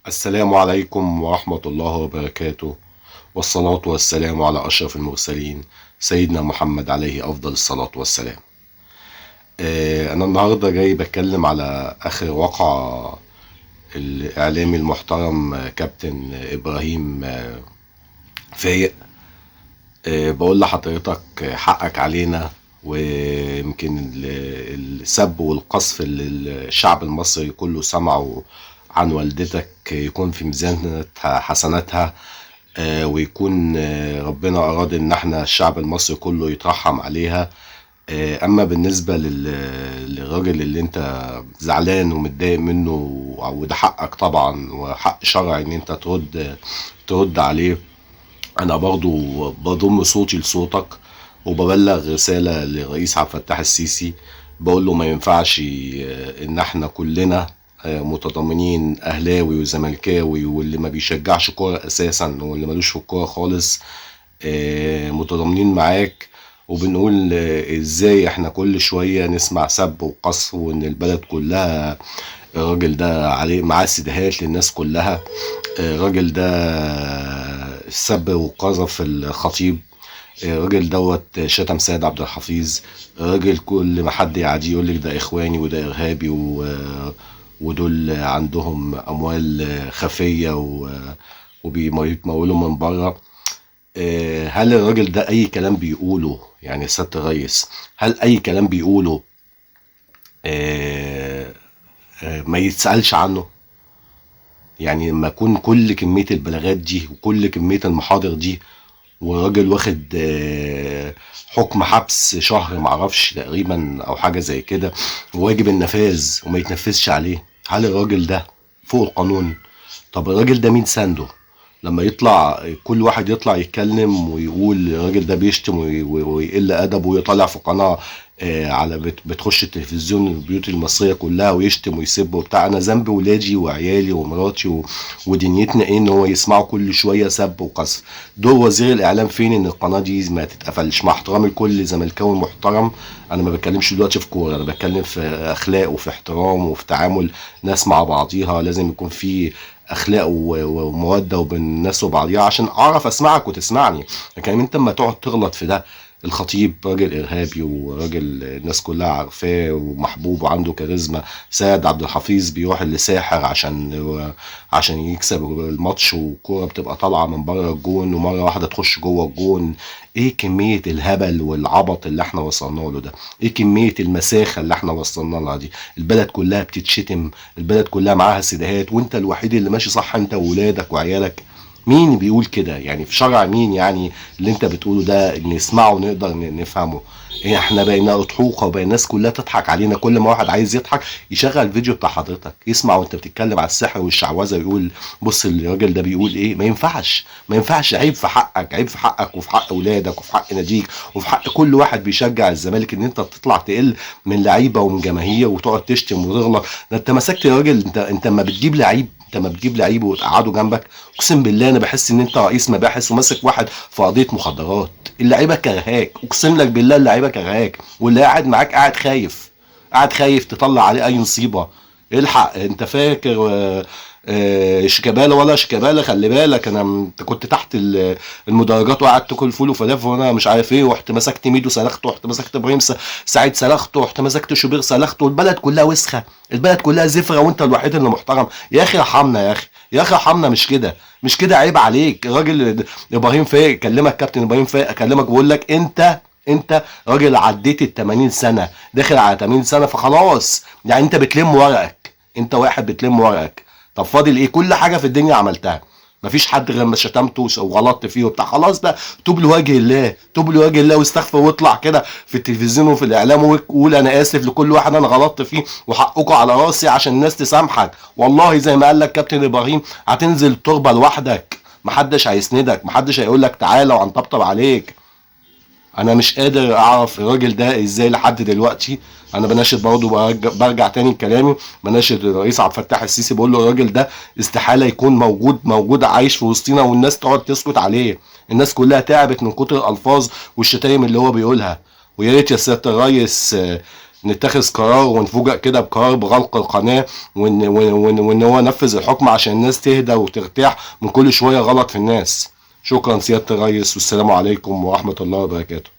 السلام عليكم ورحمة الله وبركاته، والصلاة والسلام على أشرف المرسلين سيدنا محمد عليه أفضل الصلاة والسلام. أنا النهاردة جاي بتكلم على آخر وقعة الإعلامي المحترم كابتن إبراهيم فايق. بقول لحضرتك حقك علينا، ويمكن السب والقصف اللي الشعب المصري كله سمعه عن والدتك يكون في ميزان حسناتها، ويكون ربنا أراد إن احنا الشعب المصري كله يترحم عليها. أما بالنسبة للراجل اللي انت زعلان ومتضايق منه، وده حقك طبعا وحق شرعي ان انت ترد عليه، انا برضو بضم صوتي لصوتك وببلغ رسالة للرئيس عبد الفتاح السيسي، بقول له ما ينفعش ان احنا كلنا متضامنين، اهلاوي وزملكاوي واللي ما بيشجعش كورة اساسا واللي ملوش في الكورة خالص، متضامنين معاك، وبنقول ازاي احنا كل شوية نسمع سب وقصف وان البلد كلها الراجل ده عليه معاه سيديهات للناس كلها، الراجل ده السب وقذف الخطيب، الراجل دوت شتم سيد عبد الحفيظ، الراجل كل ما حد يعاديه يقول لك ده اخواني وده ارهابي ودول عندهم اموال خفيه وبيمولوا من بره. هل الراجل ده اي كلام بيقوله، يعني سيادة الرئيس، هل اي كلام بيقوله ما يتسألش عنه؟ يعني لما يكون كل كمية البلاغات دي وكل كمية المحاضر دي، والراجل واخد حكم حبس شهر معرفش تقريبا او حاجة زي كده، وواجب النفاذ وما يتنفذش عليه، هل الراجل ده فوق القانون؟ طب الراجل ده مين سانده؟ لما يطلع كل واحد يطلع يتكلم ويقول الراجل ده بيشتم ويقل ادبه، ويطلع في قناة على بتخش التلفزيون البيوت المصرية كلها ويشتم ويسب وبتاع. انا ذنب ولادي وعيالي ومراتي ودنيتنا ايه ان هو يسمعوا كل شوية سب وقذف؟ دور وزير الاعلام فين ان القناة دي ما تتقفلش؟ مع احترامي لكل زملكاوي محترم، انا ما بتكلمش دلوقتي في كورة، انا بتكلم في اخلاق وفي احترام وفي تعامل ناس مع بعضيها، لازم يكون في اخلاق ومودة وبين الناس وبعضيها عشان اعرف اسمعك وتسمعني. لكن انت اما تقعد تغلط في ده، الخطيب راجل ارهابي وراجل الناس كلها عارفاه ومحبوب وعنده كاريزما، سيد عبد الحفيظ بيروح لساحر عشان يكسب الماتش، والكوره بتبقى طالعه من بره الجون ومرة واحدة تخش جوه الجون. ايه كمية الهبل والعبط اللي احنا وصلنا له ده؟ ايه كمية المساخه اللي احنا وصلنا لها دي؟ البلد كلها بتتشتم، البلد كلها معاها سيديهات، وانت الوحيد اللي ماشي صح، انت وولادك وعيالك. مين بيقول كده؟ يعني في شرع مين يعني اللي انت بتقوله ده نسمعه ونقدر نفهمه؟ احنا بقينا اضحوكه وبقى الناس كلها تضحك علينا، كل ما واحد عايز يضحك يشغل الفيديو بتاع حضرتك يسمع وانت بتتكلم على السحر والشعوذة ويقول بص الراجل ده بيقول ايه. ما ينفعش، ما ينفعش، عيب في حقك، عيب في حقك وفي حق اولادك وفي حق ناديك وفي حق كل واحد بيشجع الزمالك ان انت تطلع تقل من لعيبة ومن جماهير وتقعد تشتم وتغلط. ده انت مسكت يا راجل، انت ما بتجيب لعيب، انت ما بتجيب لعيب وتقعده جنبك، اقسم بالله انا بحس ان انت رئيس مباحث وماسك واحد في قضية مخدرات. اللعيبة كرهاك، اقسم لك بالله اللعيبة كرهاك، واللي قاعد معاك قاعد خايف، قاعد خايف تطلع عليه اي نصيبه. الحق انت فاكر شيكابالا ولا شيكابالا؟ خلي بالك انا كنت تحت المدرجات وقعدت تاكل فول وفلافل وانا مش عارف ايه، ورحت مسكت ميدو سلخته، ورحت مسكت ابراهيم سعيد سلخته، ورحت مسكت شوبير سلخته. البلد كلها وسخة، البلد كلها زفره، وانت الوحيد اللي محترم. يا اخي ارحمنا يا اخي، يا اخي ارحمنا، مش كده، مش كده، عيب عليك. الراجل ابراهيم فايق كلمك، كابتن ابراهيم فايق اكلمك بقول لك انت راجل عديت ال 80 سنة، داخل على 80 سنة، فخلاص يعني انت بتلم ورقك، انت واحد بتلم ورقك. طب فاضل ايه؟ كل حاجة في الدنيا عملتها، مفيش حد غير ما شتمته وغلطت فيه وبتاع، خلاص بقى توب لوجه الله، توب لوجه الله واستغفر واطلع كده في التلفزيون وفي الاعلام وقول انا اسف لكل واحد انا غلطت فيه وحقكم على راسي عشان الناس تسامحك. والله زي ما قال لك كابتن ابراهيم هتنزل التربة لوحدك، محدش هيسندك، محدش هيقول لك تعالى وهنطبطب عليك. انا مش قادر اعرف الراجل ده ازاي لحد دلوقتي. انا بناشد برضه، برجع تاني لكلامي، بناشد الرئيس عبد الفتاح السيسي بقول له الراجل ده استحالة يكون موجود عايش في وسطينا والناس تقعد تسكت عليه. الناس كلها تعبت من كتر الالفاظ والشتايم اللي هو بيقولها. ويا ريت يا سيادة الريس نتخذ قرار ونفوجئ كده بقرار بغلق القناة، وان هو نفذ الحكم عشان الناس تهدى وترتاح من كل شوية غلط في الناس. شكرا سيادة الريس، والسلام عليكم ورحمة الله وبركاته.